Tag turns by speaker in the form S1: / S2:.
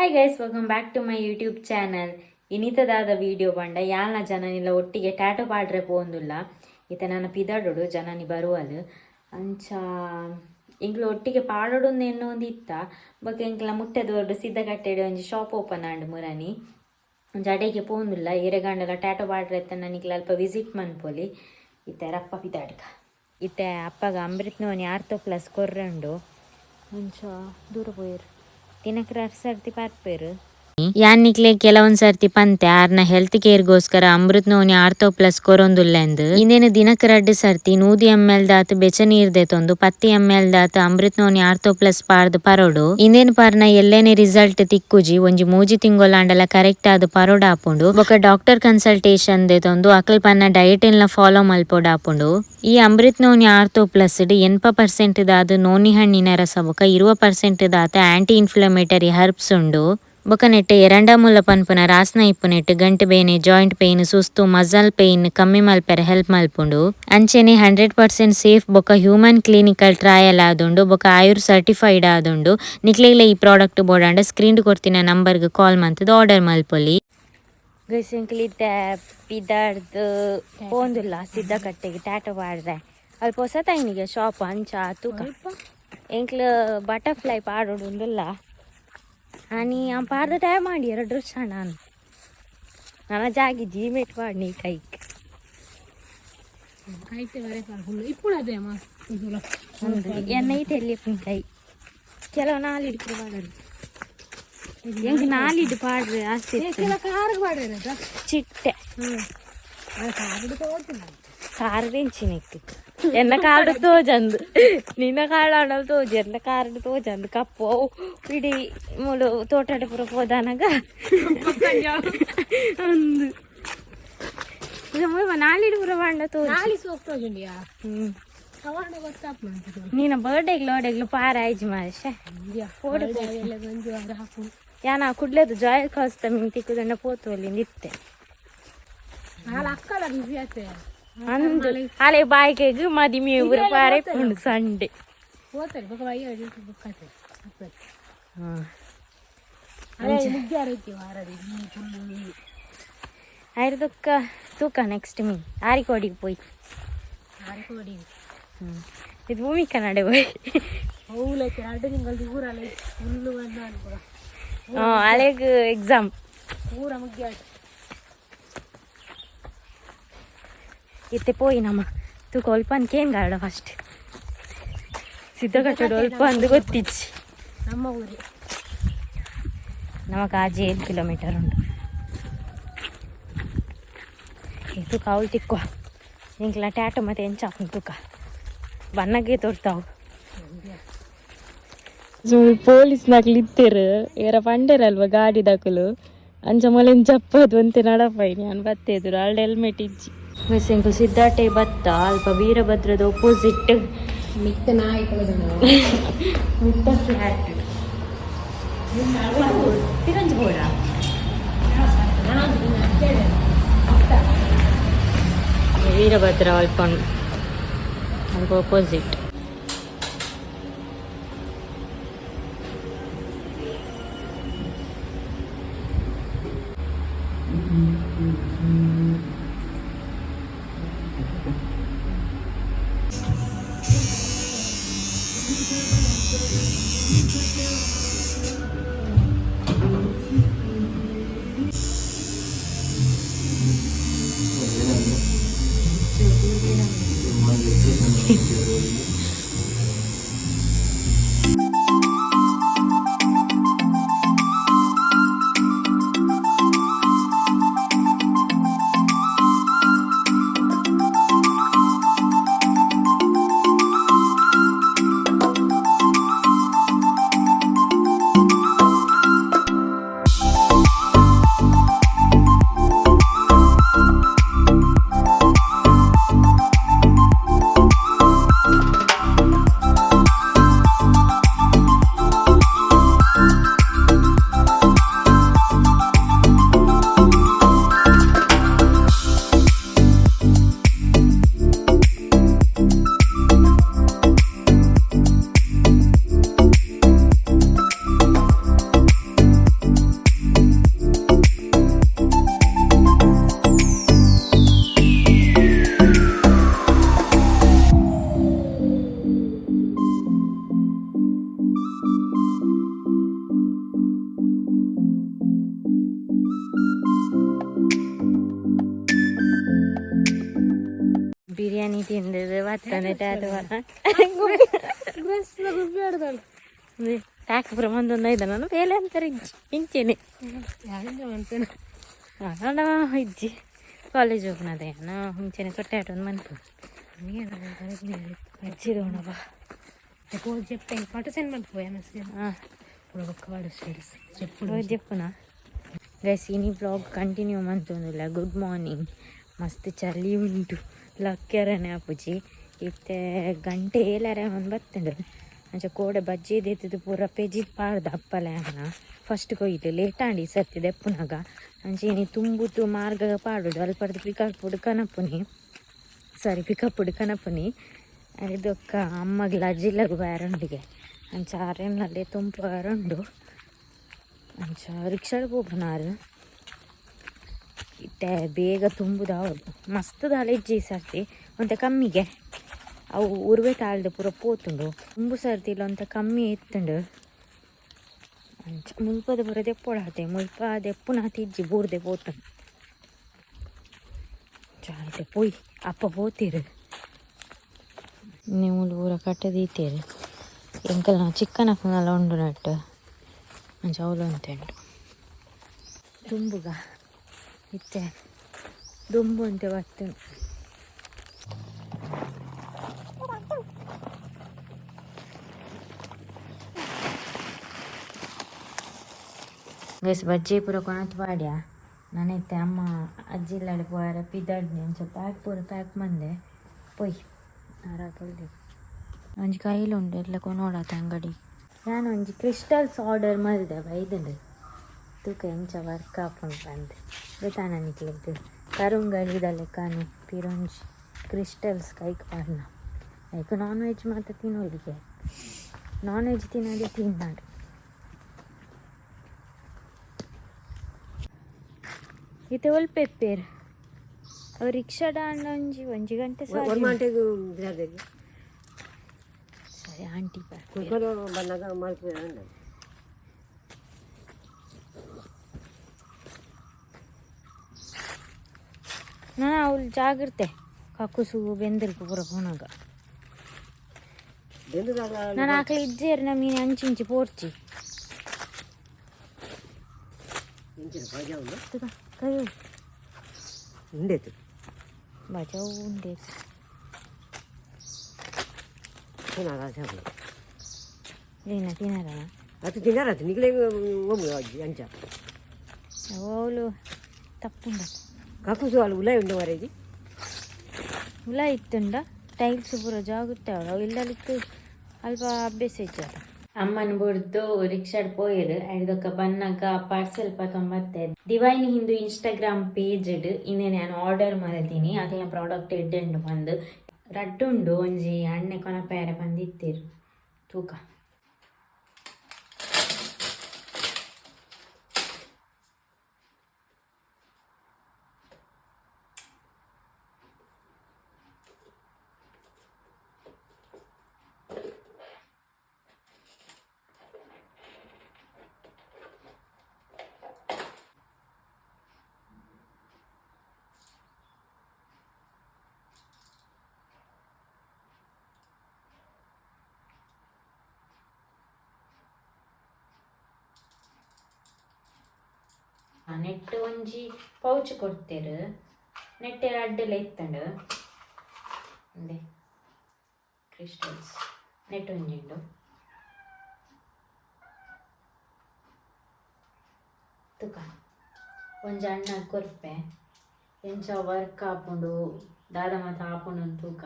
S1: Hi guys, welcome back to my YouTube channel. ಇನಿತದಾದ video ಪಂಡ ಯಾಲ್ನ ಜನನಿಲ್ಲ ಒಟ್ಟಿಗೆ tattoo ಪಾಡ್ರೆ ಪೋಂದುಲ್ಲ. ಇತ್ತೆ ನನ್ನ ಪಿದಾಡೋಡು ಜನನಿ ಬರುವಲು. ಅಂಚ ಎಂಕ್ಲ ಒಟ್ಟಿಗೆ ಪಾಡೋಡು ಎನ್ನೊಂದು ಇತ್ತ. ಬೊಕ ಎಂಕ್ಲ ಮುಟ್ಟೆದೋರ್ಡು ಸಿದ್ಧಕಟ್ಟೆಡ್ ಒಂಜಿ ಶಾಪ್ ಓಪನ್ ಆಂಡ್ ಮುರನಿ. ಒಂಜಿ ಅಡೆಗೆ ಪೋಂದುಲ್ಲ. ಇರೆಗಾಂಡಲ ಟ್ಯಾಟೋ ಪಾಡ್ರೆ ಇತ್ತ ನಿಕ್ಲ ಅಲ್ಪ ವಿಸಿಟ್ ಮನ್ಪೊಲಿ. ಇತ್ತೆ ರಪ್ಪ ಪಿದಾಡ್ಕ. ಇತ್ತೆ ಅಪ್ಪಗ ಅಮೃತ್ನೋನಿ ಆರ್ತೋ ಪ್ಲಸ್ ಕೊರ್ರಂಡು. ಅಂಚ ದೂರ ಪೋಯೆರ್. ದಿನಕ್ಕೆ ರಡ್ ಸರ್ತಿ ಪರ್ಪೆರ್. ಯಾನ್ ನಿಕ್ಲೆ ಕೆಲವೊಂದ್ ಸರ್ತಿ ಪಂತೆ ಆರ್ನ ಹೆಲ್ತ್ ಕೇರ್ಗೋಸ್ಕರ ಅಮೃತ್ ನೋನಿ ಆರ್ತೋ ಪ್ಲಸ್ ಕೊರೊಂದುಲ್ಲೆಂದ್. ಇಂದೆನ್ ದಿನಕ್ ರಡ್ಡ್ ಸರ್ತಿ 100 ಎಂಎಲ್ ದಾತ್ ಬೆಚ್ಚ ನೀರ್ ದೆತೊಂದು 10 ಎಂಎಲ್ ದಾತ್ ಅಮೃತ್ ನೋನಿ ಆರ್ತೋ ಪ್ಲಸ್ ಪಾರ್ದ್ ಪರೊಡು. ಇಂದೆನ್ ಪರ್ನ ಎಲ್ಲೆನೆ ರಿಸಲ್ಟ್ ತಿಕ್ಕುಜಿ. ಒಂಜಿ ಮೂಜಿ ತಿಂಗೊಲಾಂಡಲ ಕರೆಕ್ಟ್ ಆದ್ ಪರೊಡಾಪುಂಡು. ಬೊಕ ಡಾಕ್ಟರ್ ಕನ್ಸಲ್ಟೇಷನ್ ದೆತೊಂದು ಅಕಲ್ ಪನ್ನ ಡಯಟ್ ನ್ಲ ಫಾಲೋ ಮಲ್ಪೊಡಾಪುಂಡು. ಈ ಅಮೃತ್ ನೋನಿ ಆರ್ತೋ ಪ್ಲಸ್ ಡ್ 80% ದಾದ್ ನೋನಿ ಹಣ್ಣಿನ ರಸ ಬೊಕ 20% ದಾತ್ ಆಂಟಿ ಇನ್ಫ್ಲಮೇಟರಿ ಹರ್ಬ್ಸ್ ಉಂಡು. ಬೊಕ ನೆಟ್ಟ್ ಎರಂಡಮೂಲ ಪನ್ಪುನ ರಾಸ್ನ ಇಪ್ಪುನೆಟ್ ಗಂಟು ಬೇನೆ, ಜಾಯಿಂಟ್ ಪೇನ್, ಸುಸ್ತು, ಮಸಲ್ ಪೇನ್ ಕಮ್ಮಿ ಮಲ್ಪೆರೆ ಹೆಲ್ಪ್ ಮಲ್ಪುಂಡು. ಅಂಚೆನೆ 100% ಸೇಫ್ ಬೊಕ ಹ್ಯೂಮನ್ ಕ್ಲಿನಿಕಲ್ ಟ್ರಯಲ್ ಆದುಂಡು. ಬೊಕ ಆಯುರ್ ಸರ್ಟಿಫೈಡ್ ಆದುಂಡು. ನಿಕ್ಲೆಗ್ಲ ಈ ಪ್ರಾಡಕ್ಟ್ ಬೋಡಾಂಡ ಸ್ಕ್ರೀನ್ ಕೊರ್ತಿನ ನಂಬರ್ಗ್ ಕಾಲ್ ಮಂತುದು ಆರ್ಡರ್ ಮಲ್ಪೊಲಿ. ಗೈಸ್, ಎಂಕ್ಲು ಇತ್ತೆ ಪಿದಾಡ್ದ್ ಪೋಂದುಲ್ಲ ಸಿದ್ಧಕಟ್ಟೆಗೆ ಟ್ಯಾಟೋ ಪಾಡ್ರೆ. ಅಲ್ಪ ಹೊಸತಾಯಿನಿಗೆ ಶಾಪ್. ಅಂಚ ತೂಕ, ಎಂಕ್ಲು ಬಟರ್ಫ್ಲೈ ಪಾಡೋಡು ಉಂದುಲ್ಲ. ಆನಿ ಆ ಪಾಡ್ದ ಟೈಮ್ ಮಾಡಿ ಎರಡು ವರ್ಷ. ನಾನು ನನ್ನ ಜಾಗಿ ಜಿಮೇಟ್ ಪಾಡ್ನಿ ಕೈಕ್.
S2: ಐತೆ ವರೆ ಫುಲ್ ಇಪ್ಪುಡು ಅದೇ ಅಮ್ಮ.
S1: ಎನ್ನ ಐತೆ ಎಲ್ಲಿ ಕೈ ಕೆಲವು ನಾಲಿಡ್ ಪಾಡೋದು. ಎಂಕ್ ನಾಲಿಡ್ ಪಾಡ್ರೆ ಆಸೆ ಇತ್ತು.
S2: ಕೆಲ ಕಾರ್ಗ್ ಪಾಡೇನದ.
S1: ಚಿಟ್ಟೆ.
S2: ಕಾರ್ಡ್ ತೋತಿಲ್ಲ.
S1: ಕಾರ್ ಎಂಚಿನೆಕ್? ಎನ್ನ ಕಾರ್ಡ್ ತೋಜಂದು. ನಿನ್ನ ಕಾರ್ಡ್ ಆಂಡಲ ತೋಜಿ, ಎನ್ನ ಕಾರ್ಡ್ ತೋಜಂದು. ಕಪ್ಪು ಅವು ಇಡೀ ಮೂಲು ತೋಟಡೆ ಪೂರ ಪೋದಾನಗ ಅಂದು ನಾಲಿಡ್ ಪೂರ ಬಾಂಡ ತೋಜಿ.
S2: ನಾಲಿ ಸೋಕ್ ತೋಜುಂಡಿಯಾ?
S1: ಹ್ಮ್.
S2: ಅವಾಂಡ ಗೊತ್ತಾಪ್.
S1: ನಿನ್ನ ಬರ್ಡೇಗ್ಲು ಓಡೆಗ್ಲು ಪಾರ ಆಯ್ಜಿ ಮಾರೇಶೆ. ಪೋಡು.
S2: ಒಂಜಿ ವಾರ ಹಾಕು.
S1: ಯಾನ ಕುಡ್ಲೆದು ಜಾಯ್ ಕಾಸ್ತ ಮಿನ್ ತಿಕ್ಕುದಂಡ ಪೋತು ಅಲ್ಲಿಂದ ಇತ್ತೆ.
S2: ನಾಲ್ ಅಕ್ಕಲ ಬಿಸಿ ಆತೆ.
S1: ಅಂದು ಅಲೆ ಬಾಯ್ಕೆಗ್ ಮದಿಮೆ ಊರ ಪಾರೆ ಪುಂಡು ಸಂಡೆ.
S2: ಹೋತಾರೆ ಬೊಕ ಬಯ್ಯ ಬುಕ್ ಆತೆ. ಅದೇ ಮುಗ್ಯಾರ ಐತಿ ವಾರದಿ ಈ ಫುಲ್.
S1: ಆಯ್ರದಕ್ಕ ತೂಕ ನೆಕ್ಸ್ಟ್ ಮೀನ್ ಆರಿಕೋಡಿಗೆ ಪೋಯ್.
S2: ಆರಿಕೋಡಿ.
S1: ಇದು ಭೂಮಿಕ ನಡೆ ಪೋಯ್.
S2: ಹೌಲೈತೆ 2 ತಿಂಗಳದ್ದು ಊರಲ್ಲ ಫುಲ್ಲು ಬಂದ ಅನ್ಕೊಳ.
S1: ಅಲೆಗ್ ಎಕ್ಸಾಮ್.
S2: ಪೂರ ಮುಗ್ಯಾಟ.
S1: ಇತ್ತೆ ಪೋಯಿ ನಮ್ಮ ತೂಕ ಒಲ್ಪ ಕೇನ್ ಗಾಡ ಫಸ್ಟ್ ಸಿದ್ಧಕಟ್ಟಡ ಒಲ್ಪ ಅಂದು ಗೊತ್ತಿಚ್ಚಿ.
S2: ನಮ್ಮ ಊರಿ.
S1: ನಮಕ್ ಆಜಿ 7 ಕಿಲೋಮೀಟರ್ ಉಂಟು. ಇದು ಕಾವಲು ತಿಕ್ಕುವ. ಎಂಕ್ಲ ಟ್ಯಾಟೋ ಮತ್ತೆ ಎಂಚ ಆಪುಂಡು ತೂಕ. ಬನ್ನಗೆ ತೋರ್ತಾವು. ಪೊಲೀಸ್ ನಕ್ಲು ಇತ್ತೆರ್ ಏರ ಪಂಡೆರಲ್ವ ಗಾಡಿ ದಕುಲು. ಅಂಚ ಮೊಲೆನ್ ಜಪ್ಪದು ಒಂತೆ ನಡಪಾಯಿನಿ ಯಾನ್ ಬತ್ತೆದ್ರು. ಅಲ್ಡ್ ಹೆಲ್ಮೆಟ್ ಇಜ್ಜಿ. ಬಸ್ ಎಂಕುಲು ಸಿದ್ಧಾಟೆ ಬತ್ತ. ಅಲ್ಪ ವೀರಭದ್ರದ ಒಪೋಸಿಟ್.
S2: ಮಿತ್ತ ನಾಯಿ ಕಳೆದ.
S1: ಮಿತ್ತ ಫ್ಲಾಟ್ ಪಿರಂಜ್ ಬೋಡ. ವೀರಭದ್ರ ಅಲ್ಪ ಅಲ್ಪ ಒಪೋಸಿಟ್. ಬಿರಿಯಾನಿ ತಿಂದದು ಬತ್ತಂದೆ ಟ್ಯಾಟು.
S2: ಗುಬ್ಬಿ ಆಡ್ದಾಳು.
S1: ಪ್ಯಾಕ್ ಪೂರ ಮಂದೊಂದು ಐದ ನಾನು ಬೇಲೆ ಅಂತಾರೆ ಇಜ್ಜಿ ಇಂಚೇನೆ.
S2: ಅಂತೇನೆ.
S1: ಅಡ ಇಜ್ಜಿ, ಕಾಲೇಜ್ ಹೋಗ್ನದೆ ನಾ ಮುಂಚೆನೆ ತೊಟ್ಟೆ ಆಟೊಂದು ಮನ್ಪು ಅಜ್ಜಿದೋಣವ.
S2: చెప్తే ఫోటో సెండ్ మర్చిపోయా మెసేజ్.
S1: ಹಾಂ.
S2: ఒక్క వాడు స్టేటస్ చెప్పు.
S1: రోజు చెప్పునా? ಗೈಸ್, ಇನಿ ವ್ಲಾಗ್ ಕಂಟಿನ್ಯೂ ಮಂತೊಂದುಲ್ಲ. Good morning. ಮಸ್ತ್ ಚಳಿ ಉಂಟು, ಲಕ್ಕೆರನೆ ಆಪುಜಿ. ಇತ್ತೆ ಗಂಟೆ ಏಳರೆ ಒಂದು ಬತ್ತುಂಡು. ಅಂಚ ಕೋಡೆ ಬಜ್ಜಿ ದೆತ್ತದು ಪೂರ ಪೆಜಿದ್ ಪಾಡ್ದ ಅಪ್ಪಲೆ. ಅನ್ನ ಫಸ್ಟ್ ಕೊಯ್ಲು ಲೇಟ್ ಆಂಡ್ ಈ ಸರ್ತಿ ದೆಪ್ಪುನಾಗ. ಅಂಚ ಇನಿ ತುಂಬುತು ಮಾರ್ಗ ಪಾಡುಡು ಅಲ್ಪಡ್ದು ಪಿಕಪ್ ಕನಪುನಿ, ಸಾರಿ, ಪಿಕಪ್ ಕನಪುನಿ. ಇದೊಕ್ಕ ಅಮ್ಮಗ್ಲ ಅಜ್ಜಿಲ್ಲಗು ಬಾರಂಡಿಗೆ. ಅಂಚ ಆರೆನ್ಲಲ್ಲೇ ತುಂಪು ಅರುಂಡು. ಅಂಚ ರಿಕ್ಷಾಡ್ ಪೋಪುನಾರು. ಇತ್ತೆ ಬೇಗ ತುಂಬುದ ಹೌದು. ಮಸ್ತ್ ದಾಲ ಇಜ್ಜಿ ಈ ಸರ್ತಿ, ಒಂತೆ ಕಮ್ಮಿಗೆ. ಅವು ಉರ್ವೆ ತಾಳ್ದು ಪೂರ ಪೋತುಂಡು. ತುಂಬು ಸರ್ತಿ ಇಲ್ಲ ಒಂತೆ ಕಮ್ಮಿ ಇತ್ತುಂಡು. ಅಂಚ ಮುಲ್ಪದ ಪೂರ ದೆಪ್ಪೊಡಾತೆ. ಮುಲ್ಪ ದೆಪ್ಪುನಾತೆ ಇಜ್ಜಿ, ಬೂರ್ದೆ ಪೋತುಂಡು. ಚಾಯ್ತೆ ಪೋಯ್ ಅಪ್ಪ ಪೋತೀರು. ನೀವು ಪೂರ ಕಟ್ಟದೀತೀರಿ. ಎಂಕಲ್ನ ಚಿಕ್ಕನ ಉಂಡು ನಟ್ಟು. ಅಂಚ ಅವಳು ಅಂತೆ ತುಂಬುಗ. ಇತ್ತೆ ದುಂಬು ಅಂತೆ ಬತ್ತು. ಗೈಸ್, ಬಜ್ಜಿ ಪೂರ ಕೊನತ್ ಪಾಡ್ಯ ನಾನೈತೆ. ಅಮ್ಮ ಅಜ್ಜಿಲ್ಲಾಡ್ ಪೋಯರ ಪಿದಾಡ್ನಿ. ಅಂಚ ಪ್ಯಾಕ್ ಪೂರ ಪ್ಯಾಕ್ ಮಂದೆ ಪೊಯ್ ಆರಾಪೊಲ್ಲೆ. ಒಂಜಿ ಕೈಲು ಉಂಡು, ಎಲ್ಲ ಕೊನೋಡಾತ ಅಂಗಡಿ. ನಾನು ಒಂಜಿ ಕ್ರಿಸ್ಟಲ್ಸ್ ಆರ್ಡರ್ ಮಲ್ದೆ, ಬೈದುಂಡು. ತೂಕ ಎಂಚ ವರ್ಕ್ ಆಪುಂಡು ಪಂದ್ ಗೊತ್ತಾನ ನಿಕ್ಲೆಗ್. ಕರುಂಗಲಿದ ಲೆಕ್ಕನೆ ಪಿರೊಂಜಿ ಕ್ರಿಸ್ಟಲ್ಸ್ ಕೈಕ್ ಪಾಡ್ನ. ಐಕ್ ನಾನ್ ವೆಜ್ ಮಾತ ತಿನ್ನೋಲಿಗೆ, ನಾನ್ ವೆಜ್ ತಿನ್ನೋದೇ ತಿನ್ನಾಡು. ಇತ್ತೆ ಒಲ್ಪ ಎಪ್ಪೇರು ಅವು ರಿಕ್ಷಾಡ ಅಂಡ ಒಂಜಿ ಒಂಜಿ ಗಂಟೆ.
S3: ಒಂದು.
S1: ಸರಿ. ಸರಿ ಆಂಟಿ.
S3: ಬಂದಾಗ ಮಾಡ್ತೀವಿ.
S1: ನಾ ಅವ್ಳು ಜಾಗ್ರತೆ, ಕಕ್ಕುಸು ಬೆಂದಿರ್ಕು ಪೂರ ಪೋನಾಗ. ನಾನು ಆಕಳಿ ಇಜ್ಜೇರು ಮೀನು ಅಂಚಿಂಚಿ ಪೋರ್ಚಿ. ಕೈ.
S3: ಉಂಡೇತು.
S1: ಬಜಾವು ಉಂಡೇತು. ಏನ ತಿನ್ನರ?
S3: ಅದು ತಿನ್ನರ ನಿಗಲೇ ಅಂಚ.
S1: ಅವಳು ತಪ್ಪುಂಡ.
S3: ಕಕ್ಕುಸು ಅಲ್ಲಿ ಉಲಾಯ್ ಉಂಡು ಮರೇಜಿ.
S1: ಉಲ ಇತ್ತುಂಡ ಟೈಲ್ಸ್ ಪೂರ ಜಾಗ್ರತೆ. ಅವಳು ಇಲ್ಲಲಿತ್ತು ಅಲ್ಪ ಅಭ್ಯಾಸ ಇಜ್ಜದ. ಅಮ್ಮನ ಬುಡ್ದು ರಿಕ್ಷಾಡ್ ಪೋಯಿರು. ಐದೊಕ್ಕ ಬನ್ನಾಗ ಪಾರ್ಸೆಲ್ ಪತೊಂಬತ್ತೆ. ಡಿವೈನ್ ಹಿಂದೂ ಇನ್ಸ್ಟಾಗ್ರಾಮ್ ಪೇಜ್ ಇಂದೆ ನಾನು ಆರ್ಡರ್ ಮಲ್ತೀನಿ. ಅಕ್ಲೆನ ಪ್ರಾಡಕ್ಟ್ ಎಡ್ಡೆ ಬಂದು ರಡ್ಡುಂಡು. ಒಂಜಿ ಅಣ್ಣೆ ಕೊನಪೇರೆ ಬಂದಿತ್ತೀರು. ತೂಕ. ನೆಟ್ ಒಂಜಿ ಪೌಚ್ ಕೊಡ್ತೇರು. ನೆಟ್ ಅಡ್ಡೆಲ್ಲ ಇತ್ತಂಡು. ಅಂದೆ ಕ್ರಿಸ್ಟಲ್ಸ್ ನೆಟ್ ಒಂಜಿಂಡು. ತುಕ ಒಂಜಿ ಅಣ್ಣ ಕೊರ್ಪೆ. ಎಂಚ ವರ್ಕ್ ಆಪುಂಡು, ದಾದ ಮಾತ ಆಪುಂಡು ತೂಕ.